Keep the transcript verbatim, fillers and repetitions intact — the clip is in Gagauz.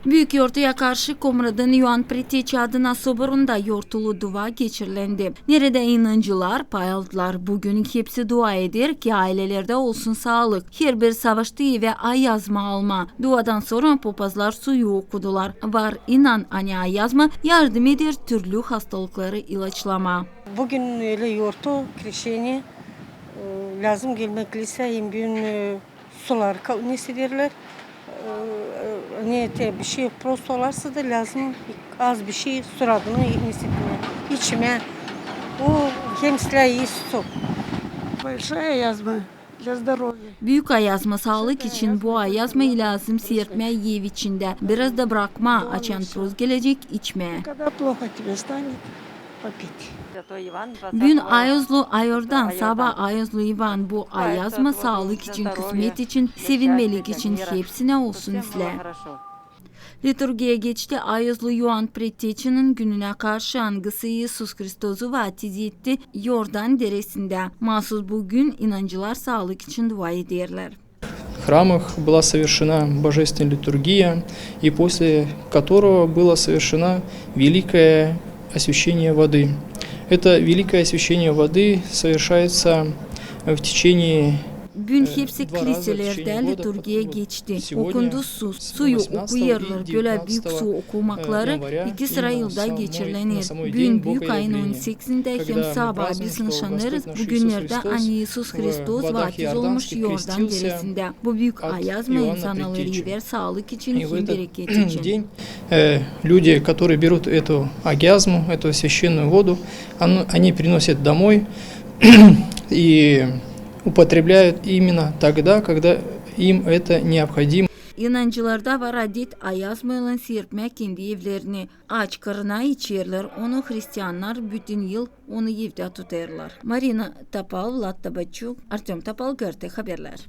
Büük yortuya karşı Komratın İoan Preteç adına soborunda yortulu dua geçirilendi. Neredä inancılar pay aldılar. Büün hepsi dua eder, ki aylelerdä olsun saalık. Herbir savaştı evä ayazma almaa. Duadan sora popazlar suyu okudular. Var inan, ani ayazma yardım eder türlü hastalıkları ilaçlamaa. Büün ölä yortu, Krešenä, e, lääzım gelmää kliseyä, hem büün, e, sular ka-, ne ederlär. E, e, ne te, bişey prosto olarsa da lääzım az bişey suratına ne etmää, içmää. O hem islää ii su. Большая язва для здоровья. Büük ayazma saalık için, bu ayazmayı lääzım sirtmää ev içindä. Biraz da brakmaa, açan prost gelecek, içmää. Когда плохо тебе станет, попить. Büün ayozlu Ayordan, sabaa ayozlu İvan, bu ayazma saalık için, kısmet için, sevinmelik için, hepsinä olsun islää. Liturgiya geçti ayozlu İoan Preteçinin gününä karşı, angısı İisus Hristosu vaaz etti Yordan deresindä. Maasuz büün inancılar saalık için dua ederlär. В храмах была совершена божественная литургия, и после которого было совершено великое освящение воды. Это великое освящение воды совершается в течение Büün hepsi kliselerdä liturgiya geçti. Okundu su, suyu okuyêrlar. Bölä büük su okumakları iki sıra yılda geçirilenir. Büün büük ayın on sekizindä hem sabaa biz nışanêrız bu günnerdä, ani İisus Hristos vaaz olmuş Yordan deresindä. Bu büük ayazma insanları iver saalık için hem bereket için. Э, люди, которые берут эту агиазму, эту священную воду, оно- они приносят домой и употребляют именно тогда, когда им это необходимо. İnancılarda var adet ayazmaylan sirtmää kendi evlerini. Aç karına içerlär onu hristiannar, bütün yıl onu evdä tutêrlar. Marina Topal, Vlad Tabaçuk, Artöm Topal, G R T Haberlär.